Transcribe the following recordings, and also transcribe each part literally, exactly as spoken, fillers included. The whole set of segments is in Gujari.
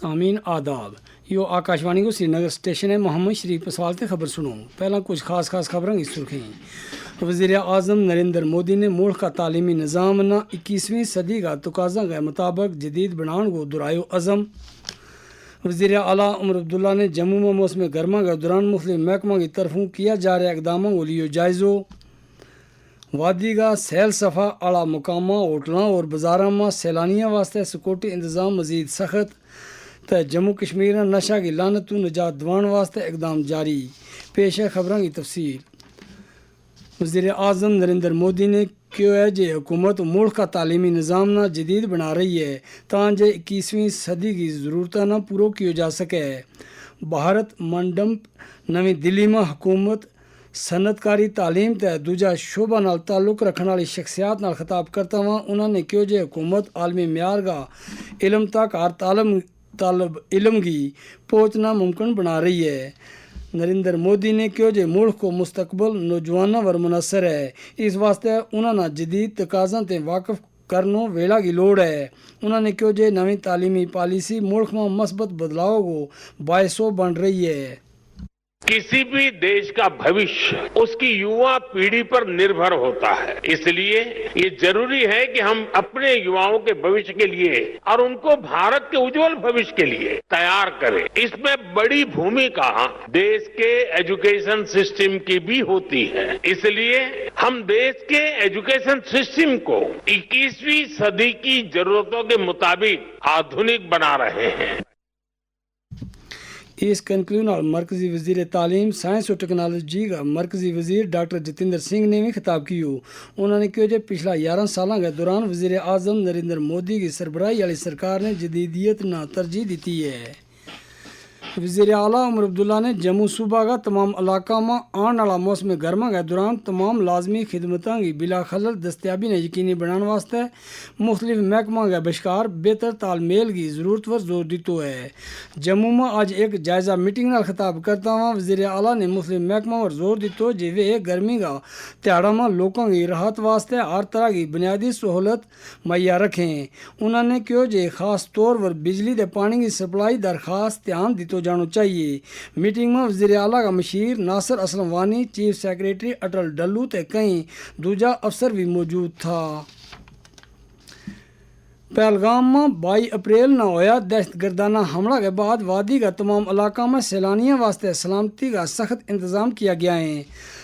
سامین آداب، یوہ آکاشوانی کو سری نگر اسٹیشن ہے۔ محمد شریف پسوال تے خبر سنو۔ پہلاں کچھ خاص خاص خبراں کی سرخی۔ وزیر اعظم نریندر مودی نے ملک کا تعلیمی نظام نا اکیسویں صدی کا تقاضاں کے مطابق جدید بنان کو دراہیو عزم۔ وزیر اعلیٰ عمر عبداللہ نے جموں میں موسم گرما کے دوران مختلف محکمہ کی طرفوں کیا جا رہے اقداموں کو لیو جائزو۔ وادی کا سیل صفا آڑا مقاماں ہوٹلاں اور بازاراں ما سیلانیاں واسطے سکیورٹی انتظام مزید سخت۔ تے جموں کشمیر نا نشہ کی لعنت تو نجات دوان واسطے اقدام جاری۔ پیش ہے خبراں کی تفصیل۔ وزیر اعظم نریندر مودی نے کہیو ہے جے حکومت ملک کا تعلیمی نظام نا جدید بنا رہی ہے تاں جے اکیسویں صدی کی ضرورتاں نا پورو کیو جا سکے۔ بھارت منڈپ، نوی دلی ما حکومت، صنعت کاری، تعلیم تے دوجا شعبہ نال تعلق رکھن والی شخصیات نال خطاب کرتا ہوا انہاں نے کہیو جے حکومت عالمی معیار کا علم تک ہر تعلم طالب علم کی پہنچنا ممکن بنا رہی ہے۔ نریندر مودی نے کہیو جے ملک کو مستقبل نوجواناں ور منحصر ہے، اس واسطے انہاں نا جدید تقاضاں تے واقف کرنو ویلا کی لوڑ ہے۔ انہاں نے کہیو جے نوی تعلیمی پالیسی ملک ما مثبت بدلاؤ کو باعثو بن رہی ہے۔ کسی بھی دیش کا بھوش اس کی یوا پیڑھی پر نربھر ہوتا ہے، اس لیے یہ ضروری ہے کہ ہم اپنے یواؤں کے بھوش کے لیے اور ان کو بھارت کے اجول بھوش کے لیے تیار کریں۔ اس میں بڑی بھومکا دیش کے ایجوکیشن سسٹم کی بھی ہوتی ہے، اس لیے ہم دیش کے ایجوکیشن سسٹم کو اکیسویں صدی کی ضرورتوں کے مطابق آدھنک بنا رہے ہیں۔ اس کنکلیو نال مرکزی وزیر تعلیم، سائنس و ٹیکنالوجی کا مرکزی وزیر ڈاکٹر جتیندر سنگھ نے وی خطاب کیو۔ انہاں نے کہیو جے پچھلا یارہ سالاں کے دوران وزیر اعظم نریندر مودی کی سربراہی والی سرکار نے جدیدیت نا ترجیح دتی ہے۔ وزیر اعلیٰ عمر عبداللہ نے جموں صوبہ کا تمام علاقہ ما آن والا موسم گرما کے دوران تمام لازمی خدمتاں کی بلاخلل دستیابی نے یقینی بنان واسطے مختلف محکمہ کے بشکار بہتر تال میل کی ضرورت پر زور دیتو ہے۔ جموں ما آج ایک جائزہ میٹنگ نال خطاب کرتا ہوا وزیر اعلیٰ نے مختلف محکمہ پر زور دیتو جے ویہ گرمی کا تیہاڑا ما لوکاں کی راحت واسطے ہر طرح کی بنیادی سہولت مہیا رکھیں۔ انہاں نے کہیو جے خاص طور پر بجلی تے پانی کی سپلائی درخواست دھیان دیتو جانو چاہیے۔ میٹنگ ما وزیر اعلیٰ کا مشیر ناصر اسلم وانی، چیف سیکرٹری اٹل ڈلو تے کئی دوجا افسر وی موجود تھا۔ پہلگام ما بائی اپریل نا ہویا دہشت گردانہ حملہ کے بعد وادی کا تمام علاقہ ما سیلانیاں واسطے سلامتی کا سخت انتظام کیا گیا ہیں۔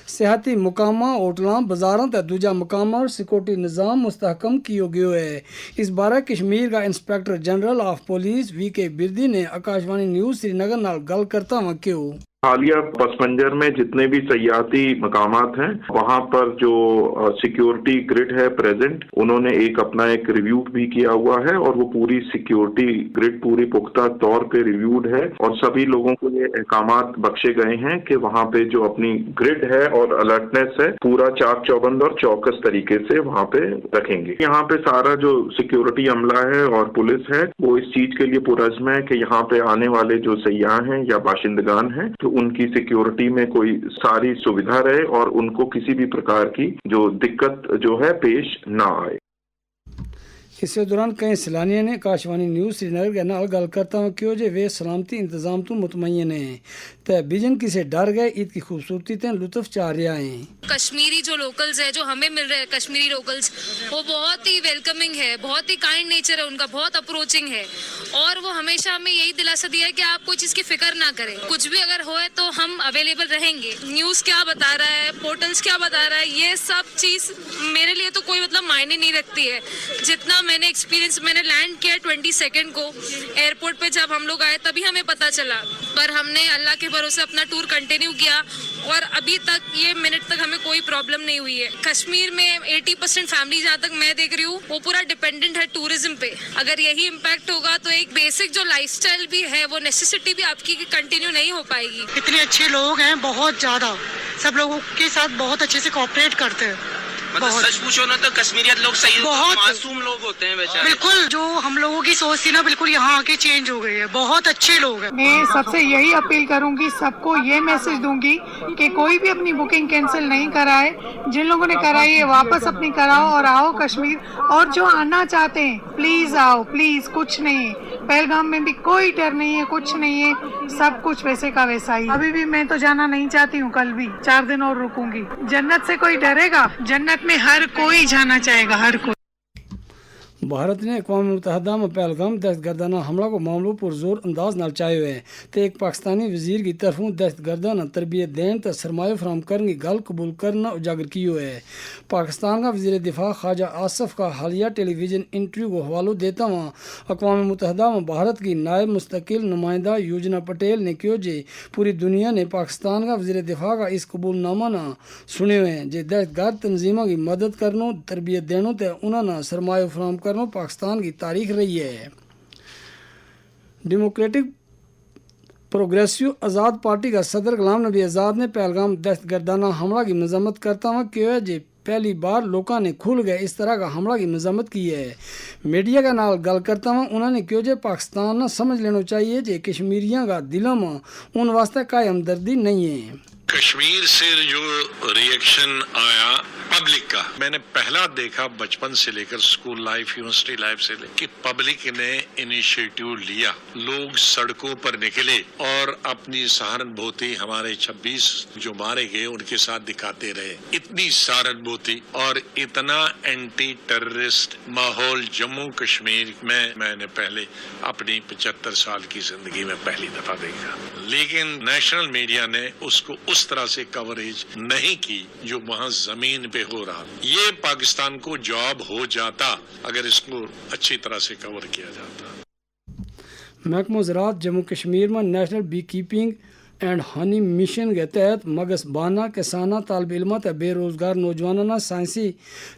سیاحتی مقاماں ہوٹلاں بازاراں تے دوجا مقاماں اور سکیورٹی نظام مستحکم کیو گیو ہے۔ اس بارے کشمیر کا انسپکٹر جنرل آف پولیس وی کے بردی نے آکاشوانی نیوز سری نگر نال گل کرتا ہوا کہیو۔ حالیہ پس منظر میں جتنے بھی سیاحتی مقامات ہیں وہاں پر جو سکیورٹی گرڈ ہے پریزنٹ، انہوں نے ایک اپنا ایک ریویو بھی کیا ہوا ہے اور وہ پوری سکیورٹی گرڈ پوری پختہ طور پہ ریویوڈ ہے اور سبھی لوگوں کو یہ احکامات بخشے گئے ہیں کہ وہاں پہ جو اپنی گرڈ ہے اور الرٹنس ہے پورا چاک چوبند اور چوکس طریقے سے وہاں پہ رکھیں گے۔ یہاں پہ سارا جو سکیورٹی عملہ ہے اور پولیس ہے وہ اس چیز کے لیے پرعزم ہے کہ یہاں پہ آنے والے جو سیاح ہیں یا باشندگان ہیں تو ان کی سکیورٹی میں کوئی ساری سویدھا رہے اور ان کو کسی بھی پرکار کی جو دقت جو ہے پیش نہ آئے۔ اس دوران کئی سیلانیاں نے آکاشوانی نیوز سری نگر کے نال گل کرتا ہوا کہیو جے ویہ سلامتی انتظام تو مطمئن ہیں۔ تے بیجن کسے ڈر گئے عید کی خوبصورتی تے لطف چار رہیا ہیں۔ کشمیری جو لوکلز ہیں جو ہمیں مل رہے ہیں کشمیری لوکلز، وہ بہت ہی ویلکمنگ ہے، بہت ہی کائنڈ نیچر ہے ان کا، بہت اپروچنگ ہے۔ اور وہ ہمیشہ ہمیں یہی دلاسا دیا ہے کہ آپ کوئی چیز کی فکر نہ کریں، کچھ بھی اگر ہوئے تو ہم اویلیبل رہیں گے۔ نیوز کیا بتا رہا ہے، پورٹلز کیا بتا رہا ہے، یہ سب چیز میرے لیے تو کوئی مطلب معنی نہیں رکھتی ہے۔ جتنا میں نے ایکسپیرینس، میں نے لینڈ کیا ٹوئنٹی سیکنڈ کو ایئرپورٹ پہ، جب ہم لوگ آئے تبھی ہمیں پتہ چلا، پر ہم نے اللہ کے بھروسے اپنا ٹور کنٹینیو کیا اور ابھی تک یہ منٹ تک ہمیں کوئی پرابلم نہیں ہوئی ہے۔ کشمیر میں ایٹی پرسینٹ فیملی، جہاں تک میں دیکھ رہی ہوں، وہ پورا ڈیپینڈنٹ ہے ٹورزم پہ۔ اگر یہی امپیکٹ ہوگا تو ایک بیسک جو لائف سٹائل بھی ہے، وہ نیسیسٹی بھی آپ کی کنٹینیو نہیں ہو پائے گی۔ اتنے اچھے لوگ ہیں، بہت زیادہ، سب لوگوں کے ساتھ بہت اچھے سے کوآپریٹ کرتے ہیں۔ مطلب بہت۔ سچ پوچھو نا تو کشمیریت لوگ صحیح ہوتے ہیں، بہت۔ معصوم لوگ ہوتے ہیں بیچارے۔ بالکل، جو ہم لوگوں کی سوچ تھی نا، بالکل یہاں آ کے چینج ہو گئی ہے۔ بہت اچھے لوگ ہیں۔ میں سب سے یہی اپیل کروں گی، سب کو یہ میسج دوں گی کہ کوئی بھی اپنی بکنگ کینسل نہیں کرائے۔ جن لوگوں نے کرائی ہے، واپس اپنی کراؤ اور آؤ کشمیر۔ اور جو آنا چاہتے ہیں، پلیز آؤ، پلیز، کچھ نہیں۔ پہلگام میں بھی کوئی ڈر نہیں ہے، کچھ نہیں ہے، سب کچھ ویسے کا ویسا ہی۔ ابھی بھی میں تو جانا نہیں چاہتی ہوں، کل بھی چار دن اور رکوں گی۔ جنت سے کوئی ڈرے گا؟ جنت میں ہر کوئی جانا چاہے گا، ہر کوئی۔ بھارت نے اقوام متحدہ ما پہلگام دہشت گردانہ حملہ کو معاملو پر زور انداز نال چاہیو ہے، تے ایک پاکستانی وزیر کی طرفوں دہشت گردانہ تربیت دین تے سرمایو فراہم کرن کی گل قبول کرنا اجاگر کیو ہے۔ پاکستان کا وزیر دفاع خواجہ آصف کا حالیہ ٹیلی ویژن انٹرویو کو حوالو دیتا ہوا اقوام متحدہ ما بھارت کی نائب مستقل نمائندہ یوجنا پٹیل نے کہیو جے پوری دنیا نے پاکستان کا وزیر دفاع کا اس قبول نامہ نا سنیو ہے جے دہشت گرد تنظیماں کی مدد کرنو، تربیت دینو تے انہاں نا سرمایو فراہم کرنو پاکستان کی تاریخ رہی ہے۔ ڈیموکریٹک پروگریسیو آزاد پارٹی کا صدر غلام نبی آزاد نے پہلگام دہشت گردانہ حملہ کی مذمت کرتا ہوا کہیو ہے جے پہلی بار لوکاں نے کھل گئے اس طرح کا حملہ کی مذمت کی ہے۔ میڈیا کے نال گل کرتا ہوا انہاں نے کہیو جے پاکستان نا سمجھ لینو چاہیے جے کشمیریاں کا دلاں ما ان واسطے کائے ہمدردی نہیں ہے۔ کشمیر سے جو ری ایکشن آیا پبلک کا، میں نے پہلا دیکھا بچپن سے لے کر اسکول لائف، یونیورسٹی لائف سے لے کہ پبلک نے انیشیٹو لیا، لوگ سڑکوں پر نکلے اور اپنی سہارنبھوتی، ہمارے چھبیس جو مارے گئے، ان کے ساتھ دکھاتے رہے۔ اتنی سہارنبھوتی اور اتنا اینٹی ٹیررسٹ ماحول جموں کشمیر میں میں نے پہلے اپنی پچہتر سال کی زندگی میں پہلی دفعہ دیکھا۔ لیکن نیشنل میڈیا نے اس کو اس طرح سے کوریج نہیں کی جو وہاں زمین پہ ہو رہا۔ یہ پاکستان کو جاب ہو جاتا اگر اس کو اچھی طرح سے کور کیا جاتا۔ محکمہ زراعت جموں کشمیر ما نیشنل بی کیپنگ اینڈ ہنی مشن کے تحت مگس بانا کساناں، طالب علماں تے بے روزگار نوجواناں نا سائنسی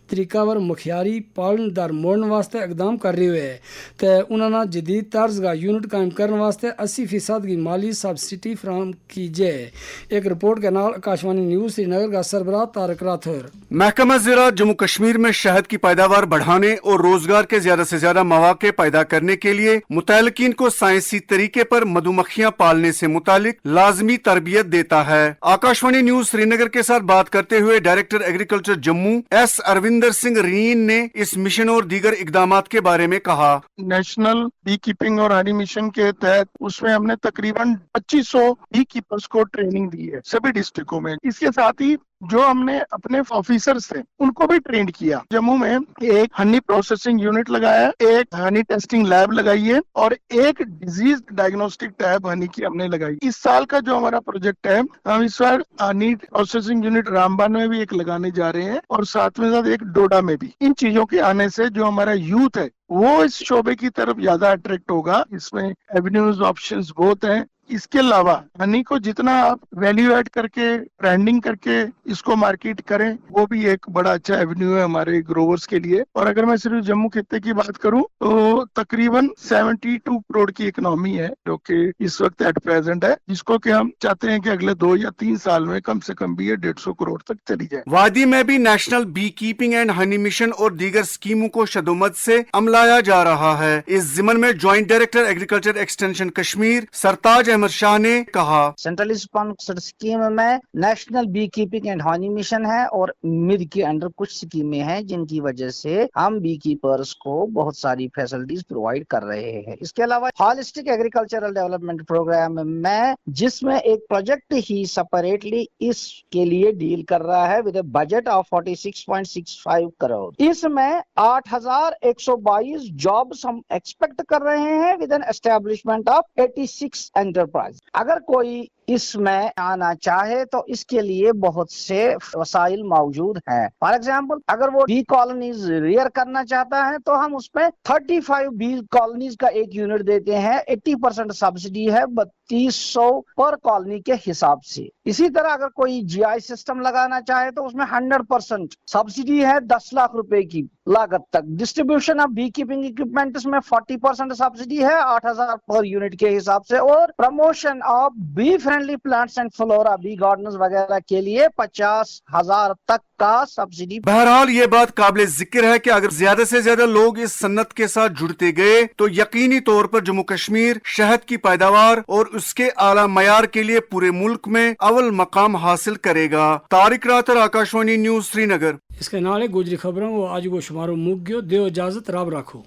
طریقہ ور مکھیاری پالن دار موڑن واسطے اقدام کر رہیو ہے تے انہاں نا جدید طرز کا یونٹ قائم کرن واسطے اسی فیصد کی مالی سبسڈی فراہم کی جائے۔ ایک رپورٹ کے نال آکاشوانی نیوز سری نگر کا سربراہ طارق راتھر۔ محکمہ زراعت جموں کشمیر میں شہد کی پیداوار بڑھانے اور روزگار کے زیادہ سے زیادہ مواقع پیدا کرنے کے لیے متعلقین کو سائنسی طریقے پر مدھومکھیاں پالنے سے متعلق لازمی تربیت دیتا ہے۔ آکاشوانی نیوز سری نگر کے ساتھ بات کرتے ہوئے ڈائریکٹر ایگریکلچر جموں ایس اروندر سنگھ رین نے اس مشن اور دیگر اقدامات کے بارے میں کہا۔ نیشنل بی کیپنگ اور ہنی مشن کے تحت اس میں ہم نے تقریباً پچیس سو بی کیپرز کو ٹریننگ دی ہے سبھی ڈسٹرکٹوں میں۔ اس کے ساتھ ہی جو ہم نے اپنے آفیسرز تھے ان کو بھی ٹرینڈ کیا۔ جموں میں ایک ہنی پروسیسنگ یونٹ لگایا، ایک ہنی ٹیسٹنگ لیب لگائی ہے اور ایک ڈیزیز ڈائگنوسٹک ٹیب ہنی کی ہم نے لگائی۔ اس سال کا جو ہمارا پروجیکٹ ہے، ہم اس سال ہنی پروسیسنگ یونٹ رامبان میں بھی ایک لگانے جا رہے ہیں اور ساتھ میں ساتھ ایک ڈوڈا میں بھی۔ ان چیزوں کے آنے سے جو ہمارا یوتھ ہے وہ اس شعبے کی طرف زیادہ اٹریکٹ ہوگا۔ اس میں ایونیوز آپشنز بہت ہیں۔ اس کے علاوہ ہنی کو جتنا آپ ویلیو ایڈ کر کے، برانڈنگ کر کے اس کو مارکیٹ کریں، وہ بھی ایک بڑا اچھا ایونیو ہے ہمارے گروورز کے لیے۔ اور اگر میں صرف جموں خطے کی بات کروں تو تقریباً سیونٹی ٹو کروڑ کی اکنامی ہے جو کہ اس وقت ایٹ پریزنٹ ہے، جس کو کہ ہم چاہتے ہیں کہ اگلے دو یا تین سال میں کم سے کم بھی یہ ڈیڑھ سو کروڑ تک چلی جائے۔ وادی میں بھی نیشنل بی کیپنگ اینڈ ہنی مشن اور دیگر اسکیموں کو شدومت سے عملایا جا رہا ہے۔ اس ضمن میں جوائنٹ ڈائریکٹر ایگریکلچر ایکسٹینشن کشمیر سرتاج احمد شاہ نے کہا۔ سینٹرلی اسپانسرڈ اسکیم میں نیشنل بی کیپنگ اینڈ ہانی مشن ہے اور مد کے انڈر کچھ اسکیمیں ہیں جن کی وجہ سے ہم بی کیپرز کو بہت ساری فیسلٹیز پرووائیڈ کر رہے ہیں۔ اس کے علاوہ ہالسٹک ایگریکلچرل ڈیولپمنٹ پروگرام میں، جس میں ایک پروجیکٹ ہی سپریٹلی اس کے لیے ڈیل کر رہا ہے، ود اے بجٹ آف فورٹی سکس پوائنٹ سکس فائیو کروڑ، اس میں آٹھ ہزار ایک سو بائیس جابز ہم ایکسپیکٹ کر رہے ہیں ود این اسٹیبلشمنٹ آف ایٹی سکس انٹرپرائز۔ اگر کوئی اس میں آنا چاہے تو اس کے لیے بہت سے وسائل موجود ہیں۔ فار ایگزامپل، اگر وہ بی کالونیز ریئر کرنا چاہتا ہے تو ہم اس میں تھرٹی فائیو بی کالونیز کا ایک یونٹ دیتے ہیں، ایٹی پرسینٹ سبسڈی ہے، بتیس سو پر کالونی کے حساب سے۔ اسی طرح اگر کوئی جی آئی سسٹم لگانا چاہے تو اس میں ہنڈریڈ پرسینٹ سبسڈی ہے، دس لاکھ روپے کی لاگت تک۔ ڈسٹریبیوشن آف بی کیپنگ اکوپمنٹس میں فورٹی پرسینٹ سبسڈی ہے، آٹھ ہزار پر یونٹ کے حساب سے، اور پروموشن آف بی فرینڈلی پلانٹس اینڈ فلورا، بی گارڈنز وغیرہ کے لیے پچاس ہزار تک کا سبسڈی۔ بہرحال، یہ بات قابل ذکر ہے کہ اگر زیادہ سے زیادہ لوگ اس صنعت کے ساتھ جڑتے گئے تو یقینی طور پر جموں کشمیر شہد کی پیداوار اور اس کے اعلیٰ معیار کے لیے پورے ملک میں اول مقام حاصل کرے گا۔ طارق راتر، آکاشوانی نیوز، سری نگر۔ اس کے نال گوجری خبراں وہ آج کو شمارو مک گیو۔ دیو اجازت، رب رکھو۔